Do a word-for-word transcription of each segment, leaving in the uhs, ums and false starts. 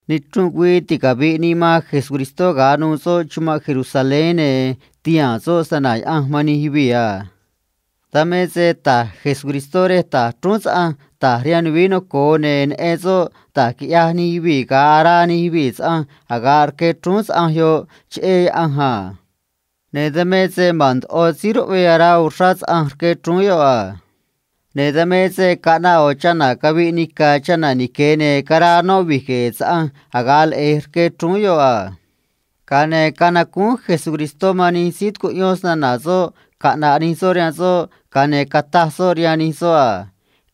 nichrunꞌ güii ticavi̱ꞌ nii man Jesucristó ga̱a nuu soꞌ chumanꞌ Jerusalén, ne̱ tihaa̱n soꞌ snana̱ Yaꞌanj man nij yuvii̱ a. Dan me se ta̱j Jesucristó rej ta̱j chrúún saꞌanj ta̱j rihaan nuvií noco̱o, ne̱ neꞌen soꞌ da̱j quiꞌyaj nij yuvii̱ ga̱a araa nij yuvii̱ saꞌanj aga̱ꞌ rque chrúún saꞌanj yoꞌ cheꞌé Yaꞌanj a. Ne̱ dan me se ma̱n ndoꞌo síí ruꞌvee araa uxrá saꞌanj rque chrúún yoꞌ a. Ne̱ dan me se caꞌnaꞌ ꞌo̱ chana̱ caviꞌ nica̱ chana̱ nique̱, ne̱ caraa noꞌ vi̱j gue̱e̱ saꞌanj aga̱ꞌ leꞌe̱j rque chrúún yoꞌ a. Ga̱a ne̱ canacúún Jesucristó man nij síí tucuꞌyón snana̱ soꞌ caꞌna̱ꞌ nij soꞌ rihaan soꞌ, ga̱a ne̱ cataj soꞌ rihaan nij soꞌ a: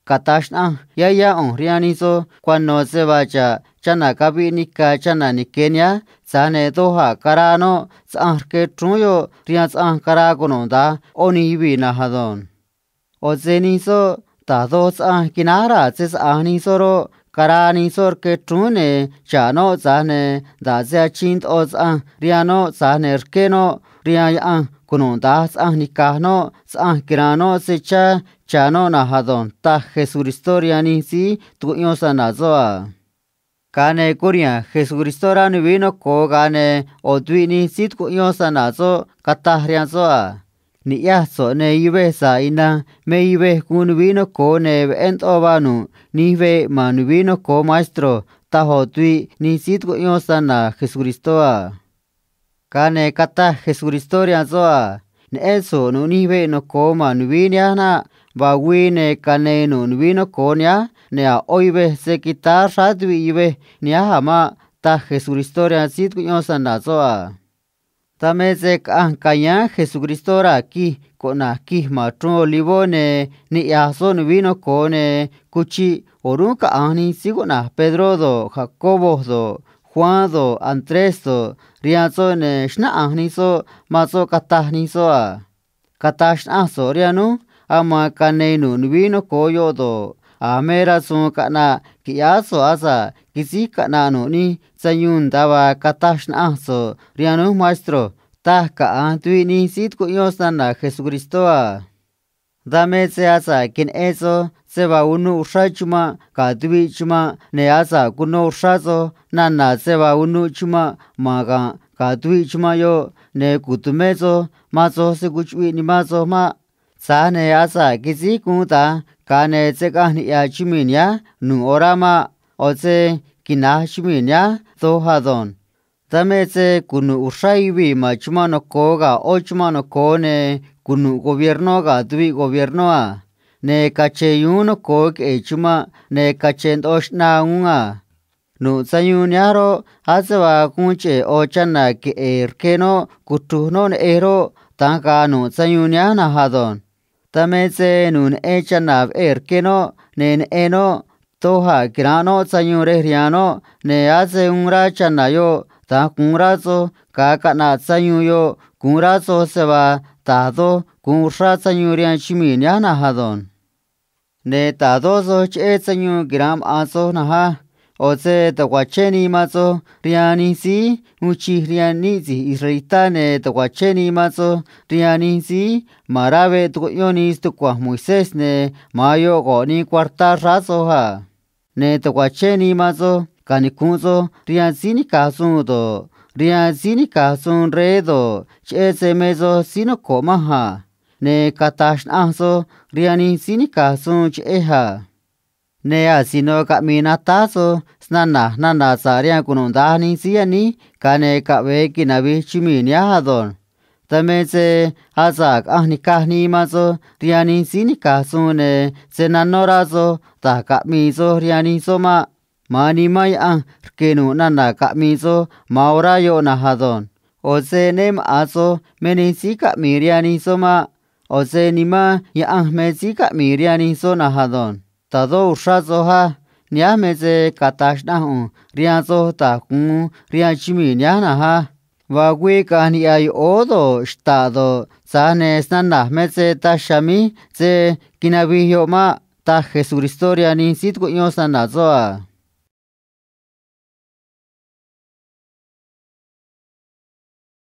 ―Cata̱j xnaꞌanj yáyá ꞌu̱nj rihaan nij soj cuano̱ se vaa xa̱ꞌ chana̱ caviꞌ nica̱ chana̱ nique̱ nihánj, tza̱j ne̱ doj a̱ caraa noꞌ saꞌanj rque chrúún yoꞌ rihaan saꞌanj caraa cunuda̱nj ꞌó nij yuvii̱ na̱nj ado̱nj. ꞌO̱ se nij soꞌ da̱j doj saꞌanj quináj raa̱ se‑saꞌa̱nj nij soꞌ roꞌ, caraa nij soꞌ rque chrúún, ne̱ xa̱ꞌ noꞌ, tza̱j ne̱ nda̱ꞌ se achiin ndoꞌo saꞌanj rihaan noꞌ, tza̱j ne̱ rqué noꞌ rihaan Yaꞌanj cunuda̱nj saꞌanj nica̱j noꞌ saꞌanj quira̱nꞌ noꞌ se chá cha̱ noꞌ na̱nj ado̱nj ―taj Jesucristó rihaan nij síí tucuꞌyón snana̱ soꞌ a. Ga̱a ne̱ curiha̱nj Jesucristó rá nuvií noco̱o, ga̱a ne̱ ꞌo̱ tuviꞌ nij síí tucuꞌyón snana̱ soꞌ cataj rihaan soꞌ a: ―Ni̱ꞌyaj so̱ꞌ, ne̱ yuvej sa̱ꞌ ina̱nj me yuvej guun nuvií noco̱o, ne̱ veꞌé ndoꞌo vaa nu̱ꞌ nij veꞌ ma̱n nuvií noco̱o, maestro ―taj ꞌo̱ tuviꞌ nij síí tucuꞌyón snana̱ Jesucristó a. Ga̱a ne̱ cataj Jesucristó rihaan soꞌ a: ―Neꞌén so̱ꞌ nu̱ꞌ nij veꞌ noco̱o ma̱n nuvií nihánj naꞌ. Vaa güii, ne̱ cane̱e̱ nu̱ꞌ nuvií noco̱o nihánj, ne̱ a̱ ꞌó yuvej se̱ quitáá xráá tuviꞌ yuvej nihánj a̱ maꞌ ―taj Jesucristó rihaan síí tucuꞌyón snana̱ soꞌ a. Dan me se caꞌanj ca̱yáán Jesucristó raa̱ quij cuꞌna̱j Quij ma̱n Chruun Olivó, ne̱ niꞌya̱j soꞌ nuvií noco̱o, ne̱ cuchiꞌ o̱rúnꞌ caꞌa̱nj nij síí cuꞌna̱j Pedró do̱ꞌ, Jacobó do̱ꞌ, Juan do̱ꞌ, Andrés do̱ꞌ, rihaan soꞌ, ne̱ xnáꞌanj nij soꞌ man soꞌ, cataj nij soꞌ a: ―Cata̱j xnaꞌanj so̱ꞌ rihaan núj aman cane̱e̱ nu̱ꞌ nuvií noco̱o yoꞌ do̱ꞌ, a̱ me rasu̱u̱n caꞌna̱ꞌ qui̱ꞌyáá so̱ꞌ asa̱ꞌ quisíj caꞌna̱ꞌ nu̱ꞌ nij sayuun nda̱a vaa cataj xnaꞌanj so̱ꞌ rihaan núj, maestro ―taj caꞌa̱nj tuviꞌ nij síí tucuꞌyón snana̱ Jesucristó a. Dan me se asa̱ꞌ queneꞌen soj se vaa unuꞌ uxrá chumanꞌ ga̱ tuviꞌ chumanꞌ, ne̱ asa̱ꞌ cuno uxrá soj nana̱ se vaa unuꞌ chumanꞌ ma̱n ga̱nꞌ ga̱ tuviꞌ chumanꞌ yoꞌ, ne̱ cu̱tumé soj man soj se cuchuꞌviꞌ nimán soj maꞌ. Tza̱j ne̱ asa̱ꞌ quisíj guun da̱nj, ga̱a ne̱ se̱ caꞌanj niꞌya̱ chumii̱ nihánj nu̱ꞌ orá maꞌ. ꞌO̱ se quina̱j chumii̱ nihánj doj ado̱nj. Dan me se cunu̱ꞌ uxrá yuvii̱ ma̱n chumanꞌ noco̱o ga̱ ꞌó chumanꞌ noco̱o, ne̱ cunu̱ꞌ gobiernó ga̱ tuviꞌ gobiernó a. Ne̱ cache̱n yuún noco̱o queꞌe̱e̱ chumanꞌ, ne̱ cache̱n ndoꞌo xꞌnaa uún a. Nu̱ꞌ sayuun nihánj roꞌ, ase vaa guun cheꞌe̱ ꞌo̱ chana̱ queꞌe̱e̱ rque noꞌ cuchru̱j noꞌ neꞌej roꞌ, da̱nj ga̱a̱ nu̱ꞌ sayuun nihánj na̱nj ado̱nj. Dan me se nu̱ꞌ neꞌen chana̱ veꞌee̱ rque noꞌ, ne̱ neꞌen noꞌ doj a̱ quira̱nꞌ noꞌ sayuun rej rihaan noꞌ, ne̱ ase uun rá chana̱ yoꞌ da̱nj gu̱un rá soj ga̱a caꞌna̱ꞌ sayuun yoꞌ gu̱un rá soj se vaa da̱j doj gu̱un uxrá sayuun rihaan chumii̱ nihánj na̱nj ado̱nj. Ne̱ ta̱dó soj cheꞌé sayuun quira̱nꞌ maꞌa̱n soj na̱nj á. ꞌO̱ se tucuachén nii man soj rihaan nij síí uun chij rihaan níꞌ si̱j israelitá, ne̱ tucuachén nii man soj rihaan nij síí ma̱n rá veꞌ tucuꞌyón nii stucua̱nj Moisés, ne̱ ma̱an yoꞌ go̱ꞌ nii cuartá xráá soj a. Ne̱ tucuachén nii man soj canicu̱nꞌ soj rihaan síí nica̱j suun do̱ꞌ, rihaan síí nica̱j suun rey do̱ꞌ, cheꞌé se me soj síí noco̱ꞌ manj a. Ne̱ cata̱j xnaꞌanj soj rihaan nij síí nica̱j suun cheꞌej a. Ne̱ asino caꞌmi̱i̱ natáj soj snana̱j nana̱ sa̱ꞌ rihaan cunuda̱nj nij síí yaníj, ga̱a ne̱ caꞌve̱e quinavi̱j chumii̱ nihánj ado̱nj. Dan me se asa̱ꞌ caꞌanj nica̱j nii man soj rihaan nij síí nica̱j suun, ne̱ se̱ nanó rá soj da̱j caꞌmi̱i̱ soj rihaan nij soꞌ maꞌ. Ma̱an Nimán Yaꞌanj rque̱ nu̱ꞌ nana̱ caꞌmi̱i̱ soj ma̱an orá yoꞌ na̱nj ado̱nj. ꞌO̱ se né maꞌa̱n soj me nij síí caꞌmi̱i̱ rihaan nij soꞌ maꞌ. ꞌO̱ se Nimán Yaꞌanj me síí caꞌmi̱i̱ rihaan nij soꞌ na̱nj ado̱nj. Ta̱dó uxrá soj á. Nihánj me se cata̱j xnaꞌanj ꞌu̱nj rihaan soj da̱j gu̱un rihaan chumii̱ nihánj na̱nj á. Vaa güii caꞌa̱nj niꞌya̱ yoꞌóó do̱ꞌ, xta̱ꞌ do̱ꞌ, tza̱j ne̱ snana̱j me se taj chiha̱a̱ míj se̱ quinavij yoꞌ maꞌ ―taj Jesucristó rihaan nij síí tucuꞌyón snana̱ soꞌ a.